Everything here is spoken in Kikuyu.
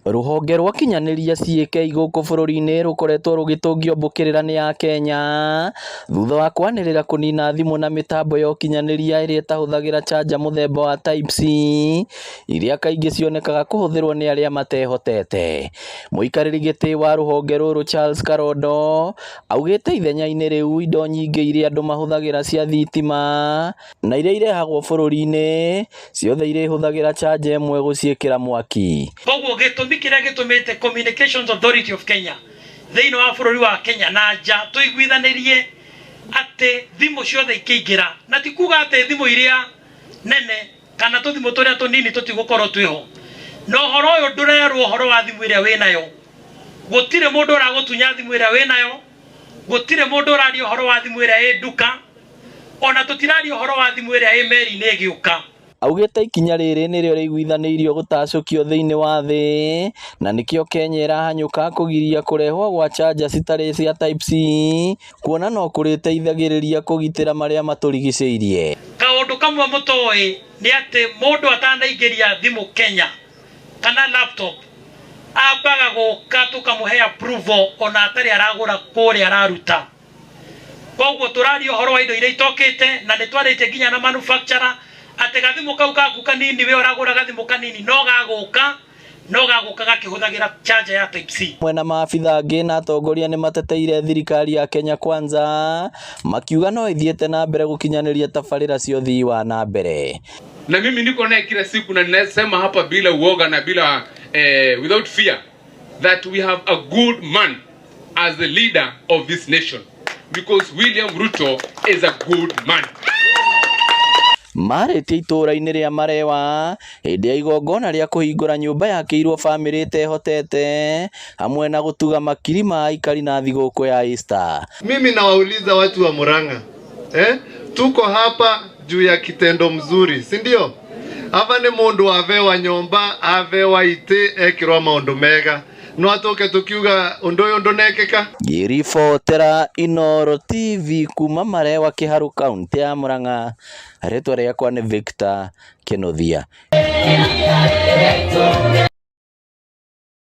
Rũhonge rwa ũkinyanĩria CAK gũkũ bũrũri-inĩ rũkoretwo rũgĩtũngio mbũkĩrĩra nĩ akenya thutha wa kwanĩrĩra kũnina thimũ na mĩtambo ya ũkinyanĩria ĩrĩa ĩtahũthagĩra chanja mũthemba wa Type C iria kaingĩ cionekaga kũhũthĩrwo nĩ arĩa matehotete. Mũikarĩri gĩtĩ wa rũhonge rũrũ Charles Karondo augĩte ithenya-inĩ rĩu indo nyingĩ iria andũ mahũthagĩra cia thitima na iria irehagwo bũrũri-inĩ ciothe irĩhũthagĩra chanja ĩmwe gũciĩkĩra mwaki. Koguo gĩtũmi kĩrĩa gĩtũmĩte Communications Authority of Kenya thĩinĩ wa bũrũri wa Kenya na nja tũiguithanĩrie atĩ thimũ ciothe ikĩingĩra, na ti kuga atĩ thimũ iria nene kana tũthimũ tũrĩa tũnini tũtigũkorwo twĩho, na ũhoro ũyũ ndũrerwo ũhoro wa thimũ ĩrĩa wĩnayo. Gũtirĩ mũndũ ũragũtunya thimũ ĩrĩa wĩnayo, gũtirĩ mũndũ ũraria ũhoro wa thimũ ĩrĩa ĩ nduka, ona tũtiraria ũhoro wa thimũ ĩrĩa ĩ meri-inĩ ĩgĩũka. Augĩte ikinya rĩrĩ nĩrĩo rĩiguithanĩirio gũtacũkio thĩinĩ wa thĩ na nĩkĩo Kenya ĩrahanyũka kũgiria kũrehwo gwa chanja citarĩ cia Type C kuona no kũrĩteithagĩrĩria kũgitĩra marĩa matũrigicĩirie. Kaũndũ kamwe mũtoĩ nĩ atĩ mũndũ atanaingĩria thimũ Kenya kana laptop ambaga gũka tũkamũhe approval ona atarĩ aragũra kũrĩa araruta. Koguo tũraria ũhoro wa indo iria itokĩte na nĩ twarĩtie nginya na manufacturer atĩ gathimũ kau gaku kanini we ũragũra gathimũ kanini no gagũka no gagũka gakĩhũthagĩra charger ya Type C. Hamwe na maabitha angĩ na atongoria nĩ mateteire thirikari ya Kenya Kwanza makiuga no ĩthiĩte na mbere gũkinyanĩria tabarĩra cia ũthii wa na mbere. Na mimi niko naye kila siku na ninasema hapa bila uoga na bila without fear that we have a good man as the leader of this nation because William Ruto is a good man. Marĩtie itũũra-inĩ rĩa Marewa hĩndĩ ya igongona rĩa kũhingũra nyũmba yakĩirwo bamĩrĩ ĩtehotete hamwe na gũtuga makiri ma aikari na thigũkũ ya Easter. Mimi nawauliza watu wa Murang'a, eh? Tuko hapa juu ya kitendo mzuri, si ndio? Ava ni mundu avewa nyomba avewa iti ekirwa maundu mega no atoke tukiuga undu uyu ndunekeka. Ngĩribotera Inooro TV kuma Marewa Kĩharu kaũntĩ ya Murang'a, rĩtwa rĩakwa nĩ Victor Kĩnuthia.